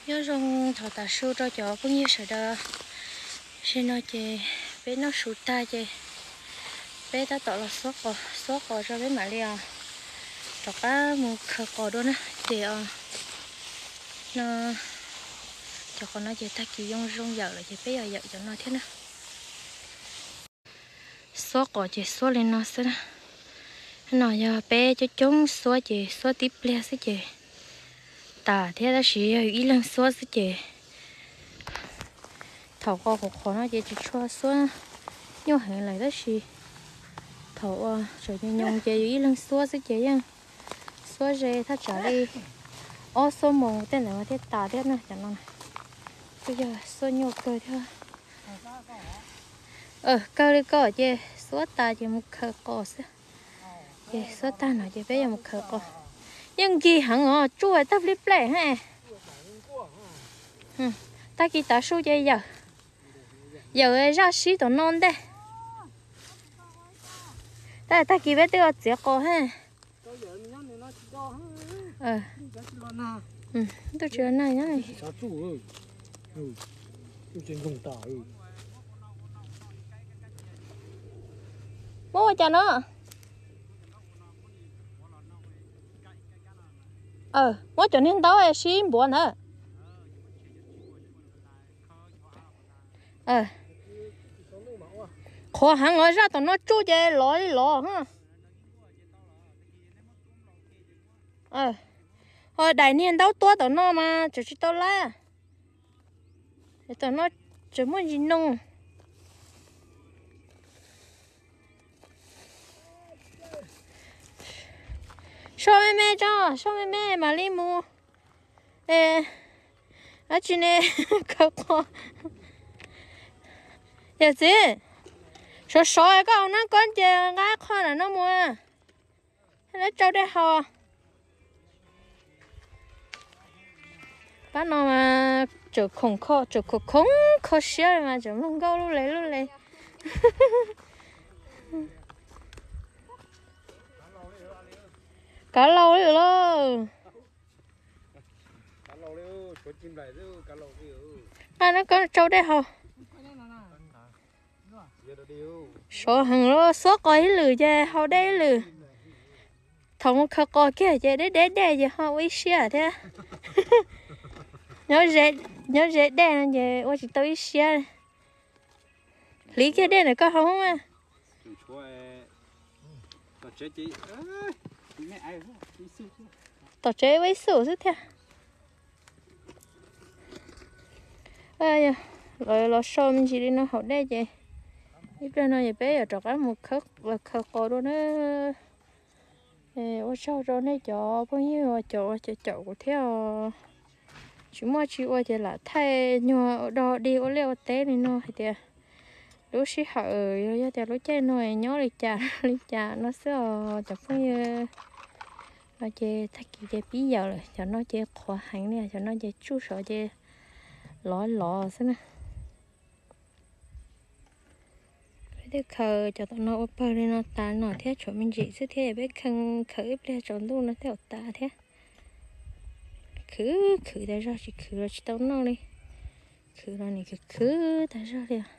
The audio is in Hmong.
Nyob zoo thaum tav su rau cov phooj ywg sawv daws. Tam sim no ces peb noj su tag ces peb tab tom los xuab qos, xuab qos tso peb mam li os, rov qab mus khaws qos dua na. Ces os, no, cov qos no ces tag kis yoo zoo yawm lawm ces peb yog yawm cov no thiab na. Xuab qos ces xuab li no xwb na. No yog peb coob coob xuab ces xuab tib pliag xwb ces tas thiab, tab sis yog ib leeg xuab xwb ces thaum qos qhuav qhuav no ces tsis tshua xuab nyuaj heev lawm, tab sis thaum uas tseem nyoos nyoos ces yus ib leeg xuab xwb ces yeej xuab ze thaj tsam li ob xuab moos tej ntawd mas thiaj tas thiab na. Cov no kuj yog xuab nyuaj kawg thiab. Kawg li ko ces xuab tas ces mus khaws qos xwb. Ces xuab tag no ces peb yuav mus khaws qos. Yeej nkig heev os, tsuj tawg plib plej he. Tag kis tav su ces yawm, yawm zaj sib tom no ntej. Tab tag kis peb twb txiav qos he. Ntuj tsis los nag nyob. Muab ua cas no? Muab cov niag ntaub sib npuav ntawd. Qhuav heev os, zaj tom no tsuj ces lov li lov. Ho daim niag ntaub tuab tom no mas tseem tsis tau laib. Tom no tseem muaj ntsis noog. Soj me me tso, soj me me mam li mus. Dab tsi ne? Khaws qos. Yawm txiv, sov sov koj hauv no koj ces nqa qhov ntawm no mus. Lawv tsau dej haus. Pab no mas tseem khoom kho, tseem khoom khoom kho siab li mas tseem mloog nkauj lub le lub le. Kav laus li lauj. Nqa no koj tsau dej haus. Sov heev los xuab qos ib lwm ces haus dej ib lwm. Thaum mus khaws qos kiag ces deb deb dej ces ho ua ib siab thiab. Nyob ze dej no ces ua tsis tau ib siab. Hliv kiag dej ntawm koj haus mas. Tom tsev ua ib xub xwb thiab. Los so me ntsis li no haus dej ces ib pliag no es peb yuav rov qab mus khaws qos dua na. Ua tsaug rau nej cov phooj ywg uas caum caum kuv thiab os. Tsis muaj tsis ua ces lam thaij nyuag ua dog dig ua liaj ua teb li no hais tias lub sij hawm los yog tias lub caij no nyob li cas li cas no xwb os cov phooj ywg. No ces tag kis ces pib yawm lawm, cov no ces qhuav heev li, cov no ces tsuj saud ces lov lov xwb na. Peb twb khaws cov tom no ua pawg li no tas no thiab, tshuav me ntsis xwb thiab, peb khaws ib pliag tsaus ntuj no thiaj tas thiab. Khwv khwv tas zog, tsis khwv los tsis tau noj li. Khwv los nim khwv khwv tas zog li os.